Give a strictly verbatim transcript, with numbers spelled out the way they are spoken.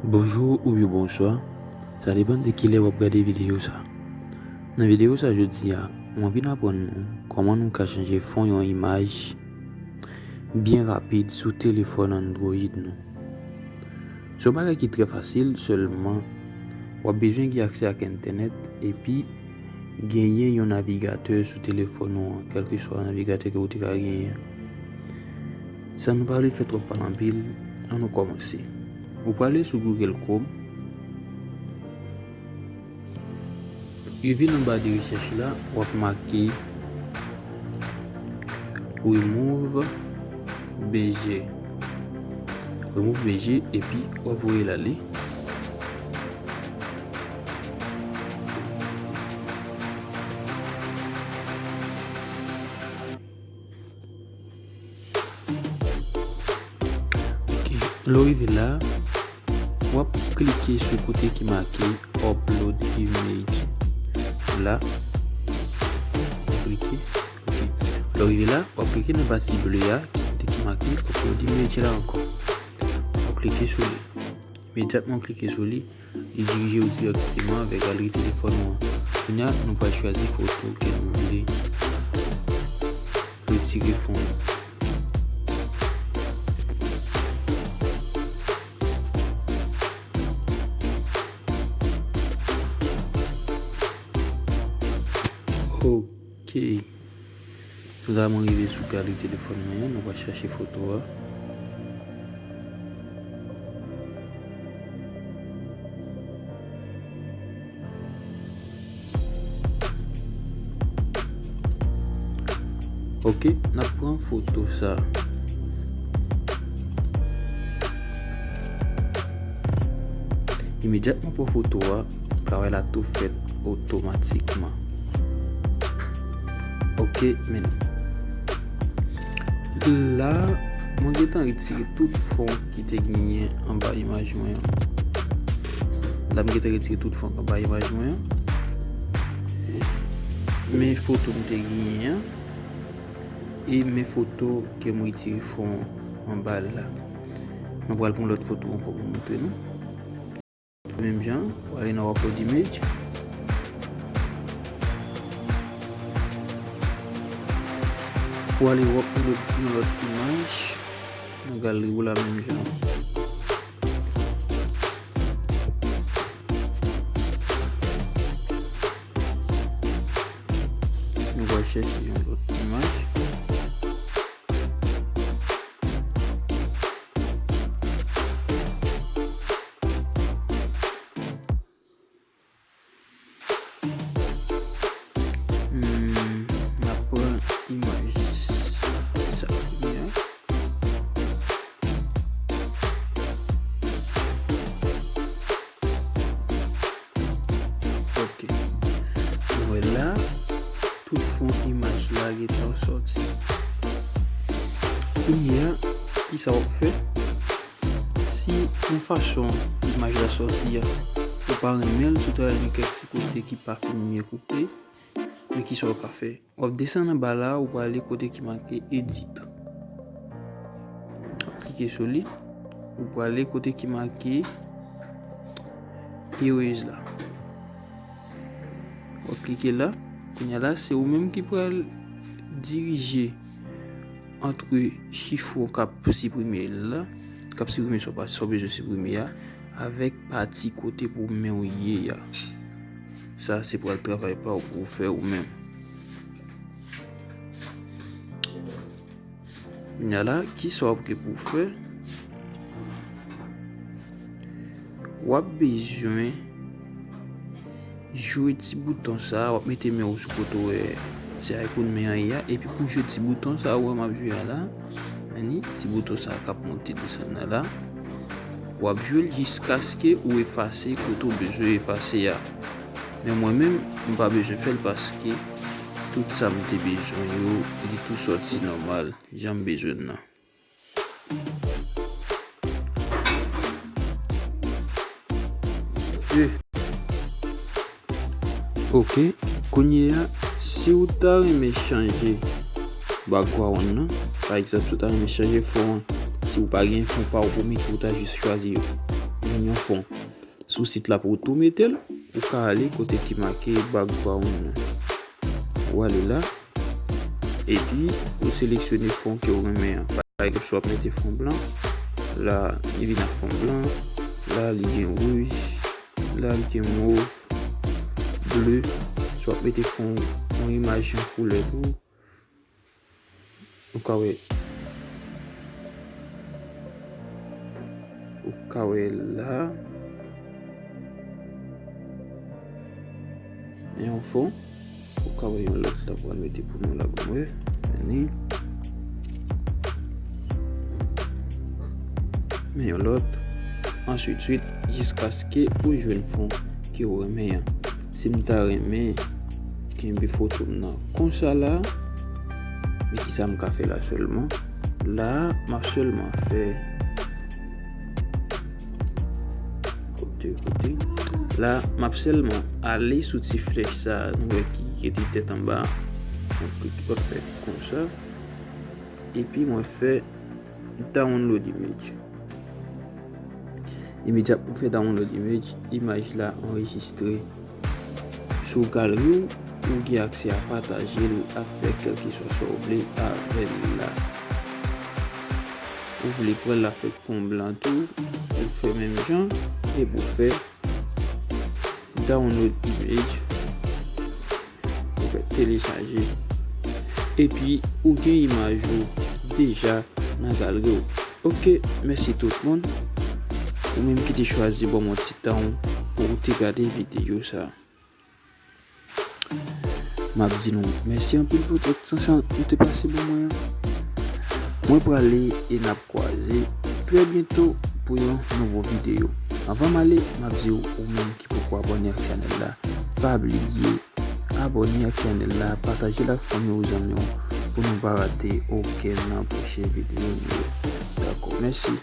Bonjou oubyen bonswa, sa depann de kilè w ap gade videyo sa. Nan videyo sa jodi a, mwen vin aprann nou kòman nou ka chanje fon yon imaj byen rapid sou telefòn Android nou. Se yon bagay ki trè fasil, sèlman w ap bezwen gen aksè ak entènèt epi genyen yon navigatè sou telefòn ou an, kèlkeswa navigatè ke ou te ka genyen an. San nou pa vle fè twòp pale anpil, ann nou kòmanse. Ou prale sou Google Chrome. Rive nan ba de rechèch la, w ap make Remove B G. Remove B G epi w ap voye l ale. Ok. Lè w rive la, w ap klike sou kote ki make Upload Image. La, w klike. Ok. Lè w rive la, w ap klike nan pati ble a, kote ki make Upload Image la ankò. W ap klike sou li. Imedyatman w klike sou li, li dirije w dirèkteman avè galri telefòn ou an. Kounye a, nou pral chwazi foto ke nou vle retire fon an. Ok. Toutalè mwen rive sou galri telefòn mwen an, nou pral chache foto a. Ok, n ap pran foto sa. Imedyatman pran foto a, travay la tou fèt otomatikman. Ok, men la, mwen gentan retire tout fon ki te genyen anba imaj mwen an. La, m gentan retire tout fon anba imaj mwen an. Men foto m te genyen an. E men foto ke m retire fon anba l la. Mwen pral pran lòt foto ankò pou montre nou. Menm jan, w ale nan Upload Image. W ale w ap upload yon lòt imaj nan galri w la menm jan. Nou pral chèche yon lòt imaj. Hmm, n ap pran imaj sa kounye a. Ok. Nou wè la, tout fon imaj la gentan sòti. Kounye a, kisa w ap fè? Si nan fason imaj la sòti a, ou pa renmen l, si w ta wè gen kèk ti kote ki pa fin byen koupe, men kisa w ka fè? W ap desann anba la, ou prale kote ki make Edit. W ap klike sou li. Ou prale kote ki make Erase la. W ap klike la. Kounye a la, se ou menm ki pral dirije antre chif ou k ap siprime la, k ap siprime sa w pa, sa w bezwen siprime a, avèk pati kote pou men w ye a. Sa se pral travay pa w pou w fè ou menm. Kounye a la, kisa w ap gen pou w fè? W ap bezwen jwe ti bouton sa a, w ap mete men w sou kote w wè ti icon men an ye a, epi pou jwe ti bouton sa a, ou wè m ap jwe a la, men ni ti bouton sa a k ap monte desann nan la, w ap jwe l jiskaske ou efase kote w bezwen efase a. Men mwen menm, m pa bezwen fè l paske tout sa m te bezwen yo, li tou sòti nòmal, jan m bezwen l nan. Ok, kounye a, si w ta renmen chanje background nan, pa egzanp, si w ta renmen chanje fon an, si w pa gen fon pa w pou mete, ou ta jis chwazi jwenn yon fon sou sit la pou w tou mete l, ou ka ale kote ki make background nan. Ou ale la, epi ou seleksyone fon ke w renmen an. Pa egzanp, si w ap mete fon blan, la, li vin ak fon blan, la, li gen wouj, la, li gen mov, ble. Si w ap mete fon, yon imaj an koulè tou, ou ka wè. Ou ka wè la. Yon fon. Ou ka wè yon lòt la pou al mete pou nou la, bon, wè. Vini. Men yon lòt. Answit, swit, jiskaske ou jwenn fon ke w renmen an. Si m ta renmen kenbe foto m nan konsa la, men kisa m ka fè la sèlman? La, m ap sèlman fè kote, kote. La, m ap sèlman ale sou ti flèch sa a, nou wè ki rete tèt anba. Mwen klik, mwen fè konsa. Epi mwen fè download image. Imedyat mwen fè download image, imaj la anrejistre sou galri w, ou gen aksè a pataje l avèk kèlkeswa sa w vle avè l la. Ou vle pran l avèk fon blan tou, ou fè menm jan, epi ou fè download image, ou fè telechaje, epi ou gen imaj ou deja nan galri w. Ok, mèsi tout moun. Ou menm ki te chwazi ban mwen ti tan w pou w te gade videyo sa. M ap di nou mèsi anpil pou tout tan sa nou te pase ban mwen an. Mwen prale e n ap kwaze trè byento pou yon nouvo videyo. Anvan m ale, m ap di w, ou menm ki poko abòne ak chanèl la, pa bliye abòne ak chanèl la, pataje l ak fanmi w, zanmi w, pou nou pa rate okenn nan pwochen videyo nou yo. Dakò, mèsi.